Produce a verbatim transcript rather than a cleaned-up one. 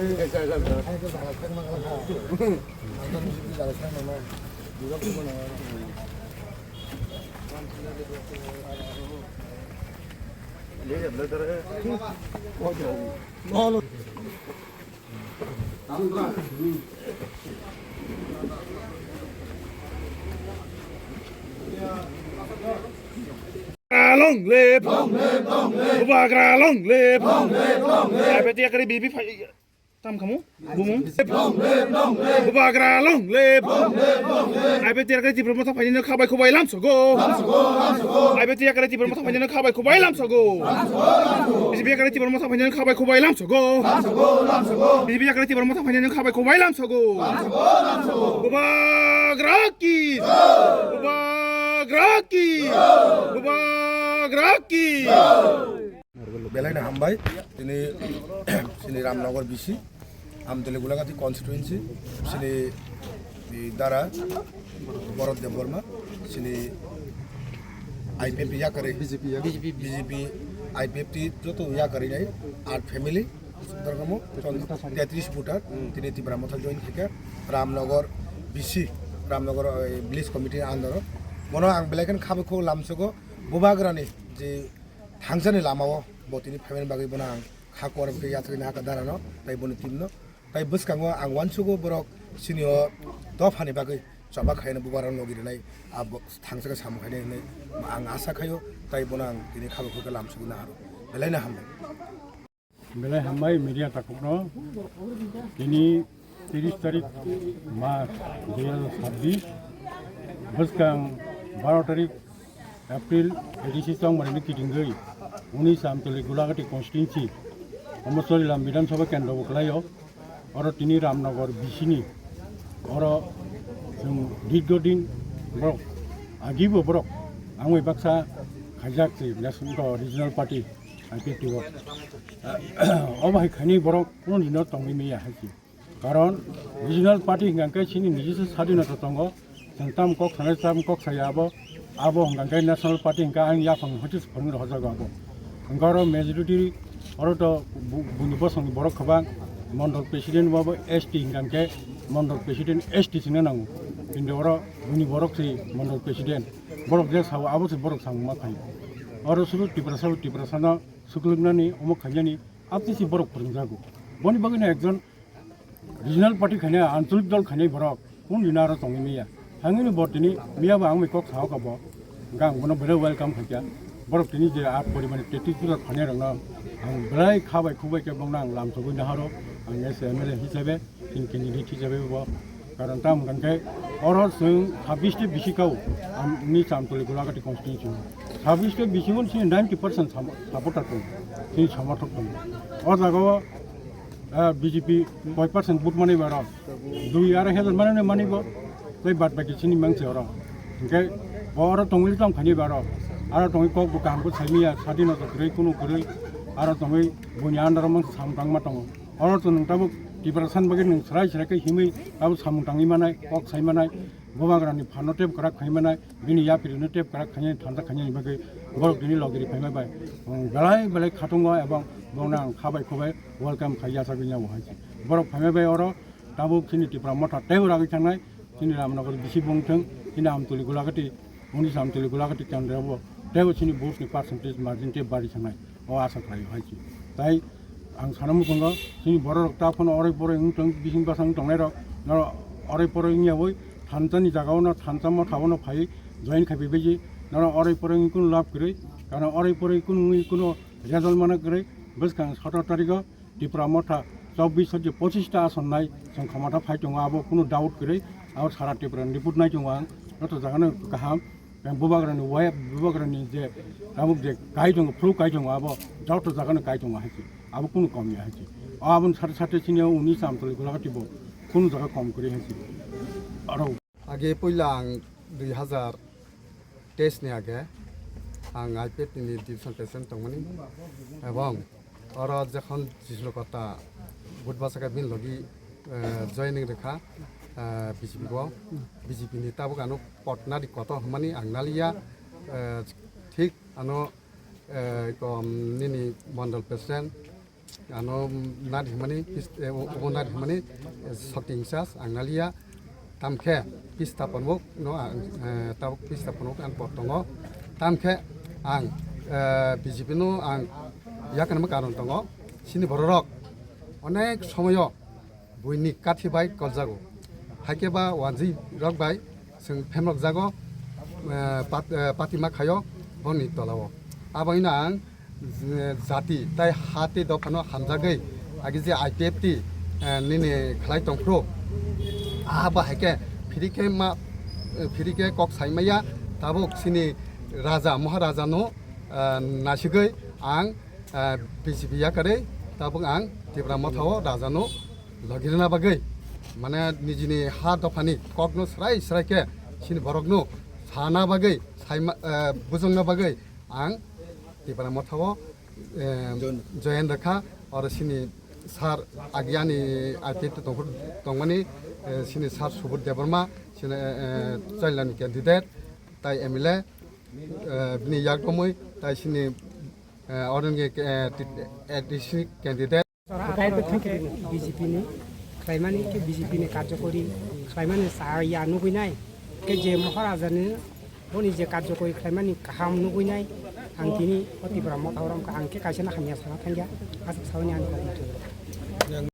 Long live! Long live, long live! Bubagra long live! Long live, long live! Ai, beti yakari bibi phai. Tam kamu? Bumung? Long live, long live! Bubagra long live! Long live, long live! Ai, beti yakari Tipra Motha phainino khabai khubai lamsogo. Lamsogo, lamsogo! Ai, beti yakari Tipra Motha phainino khabai khubai lamsogo. Lamsogo, lamsogo! B J P yakari Tipra Motha phainino khabai khubai lamsogo. Lamsogo, lamsogo! B J P yakari Tipra Motha phainino khabai khubai lamsogo. Lamsogo, lamsogo! Bubagra ki! Bubagra ki! Bubagra ki! Belai no hambai, tini sini Ramnagar B C, Amtali Gulagati constituency, sini i dara Bharat Debbarma, sini I P F yakari, B J P yakari. B J P, I P F ti joto yakari nai, art family, Dorgamo, tetris voter, tini Tipra Motha join khaikha, Ramnagar B C, Ramnagar, eh, village committee under o. Bono ang belai kheno khabai kho lamsogo, Bubagrani je thangsani lamao bo tini phaimani bagwi bono ang kha kuar khe yachagwi nahakha darano, tai boni team no. Tai bwskango ang uansugo borok sini o dophani bagwi choba khaina Bubagrano logi rwnai, abo thangsa khe samung khainai hinwi ang asa khaio, tai bono ang tini khabai kho khe lamsogwi naharo. Belai no hambai. Belai hambai media takhukno. Tini tiris tarik March dui hajar sabbish, bwskang baro tarik April A D C chongmani kitingwi unis Amtali Gulagati constituency, Omosori Lam Bidhan Sabha kendro bo kwlaio. Oro tini Ramnagar B C ni oro chwng dirgo din borok, agibo borok angwi baksa khaijak se national, regional party I P F T o. Obo hai khainwi borok kuno dino tongwi manya hai se. Karon regional party hingka khe chini nijisa sadinota tongo. Chwng tam kok sanai tam kok saya abo. Abo hingka khe national party hingka ang yaphang hoitis phwrwngwi rohorjago abo. Hingka oro majority oro to bu-, buini bosongni borok kwbang, mondol president bo S T hingka khe mondol president S T sino nango. Kintu oro buini borok se mondol president. Borok je sao abo se borok samung ma khaio. Oro suru Tiprasa, Tiprasano sukluknani omo khainani aptisi borok phwrwngjago. Boni bagwino ekjon regional party khainai, ancholik dol khainai borok, kun dina aro tongwi manya. Hangini bo tini miyabo ang bai kok sao kabo, hingke ang bono belai welcome khaikha. Borok tini je a porimani tetris puja khainai rokno ang belai kha bai khuk bai khe bongno ang lamsogwi naharo, ang as M L A hisabe, chini candidate hisabe bo. Karon tamo hingke oro chwng sabbish ta bisi kau, ang ni Amtali Gulagati constituency. Sabbish ta bisi mon chini ninety percent supporter tongo, chini somorthok tongo. O jaga o ah, B J P koi percent vote manwi ba rok. Dui arai hajar manwi manwi bo. Tei bad baki chini mangse oro. Hingke bo oro tongwi tong khani ba rok. Aro tongwi kok bo kaham khe saimaya, sadi no kwrwi kunu kwrwi. Aro tongwi boni under o mangse samung tangma tongo. Oro to nwng tabuk Tiprasa ni bagwi nwng srai srai khe himwi tabuk samung tangwi manai, kok sai manai. Bubagrani phanno tep kwrak khai manai, bini yapirino tep kwrak khainani thansa khainani bagwi borok tini logiri phaima bai, um, belai belai khatungo ebong bongno ang kha bai khubai welcome khai yachagwi nabo hai se. Borok phaima bai oro tabuk chini Tipra Motha teibo ragwi thangnai, chini Ramnagar bisi bongthwng, chini Amtali Gulagati, unis Amtali Gulagati kendra bo teibo chini vote ni percentage margin tei bari thangnai. O asa khlaio hai se. Tai ang sana muchungo chini bororok ta phano orai porai wng tong, bising bwsang tongnai rok, norok orai porai wngya oi thansa ni jaga o no thansa motha o no phai join khai bai baiji, norok orai porai wngwi kunu lab kwrwi, karon orai porai kunu wngwi kunu result mana kwrwi. Bwskang sotor tarikh o Tipra Motha chobbish hoite pochis ta ason nai chwng khomotha phai tongo, abo kunu doubt kwrwi, abo sara Tripura ni report nai tongo ang, joto jaga no kaham. Yang bubagrani waya, bubagrani je tabuk je kai tongo, phuru kai tongo, abo joto jagano kai tongo hai se. Abo kunu kom ya hai se. Aboni sate sate chini o unis Amtali Gulagati bo kunu jaga kom kwrwi hai se. Aro age puila ang dui hazar teis ni age ang I P F T ni division president tongmani, ebong oro jokhon Jislu Kota vote bachakha bini logi, eh, joining rwkha, eh, B J P o. B J P ni tabuk ano pot nadi koto hwnmani ang naliya, eh, thik ano, eh, kom nini mondol president ano nadi hwnmani, pis-, eh, obo nadi hwnmani, eh, sokti hwnsa ang naliya. Tamkhe pista ponbok no ang, eh, tabuk pista ponbok ang pot tongo. Tamkhe ang, eh, B J P no ang yakarma karon tongo. Chini bororok onek somoyo buini kathi bai koljago. Haikhe ba wanjwi rok bai chwng phemrok jago, eh, pat-, eh, patima khaio boni tolao. Abo hino ang, eh, jati tai ha tei dophano hamjagwi agi je I P F T, eh, nini khlai tongphru. Aha ba haikhe phirikhe ma, eh, phirikhe kok saimaya tabuk chini raja Maharaja no, eh, nasigwi ang, eh, B J P yakarwi tabuk ang Tipra Motha o raja no logirina bagwi, mane nijini ha dophani kokno srai srai khe chini borokno sana bagwi, saima, eh, bujongna bagwi ang Tipra Motha o, eh, join rwkha. Oro chini sir agi ani I P F T tongmani, eh, chini sir Subodh Debbarma, chini, eh, eh, Chailani candidate, tai M L A, eh, bini yakdomwi, tai chini, eh, oro ni, eh, ti-, A D C candidate. Chora atharo B J P ni khlaimani khe B J P ni karjokori khlaimani saya nugwi nai. Khe je Maharaja ni boni je karjokori khlaimani kaham nugwi nai. Ang tini o Tipra Motha o rom kha, ang khe kaisa no hamya sana thangya. Aswk sawi ni ani kok muchung.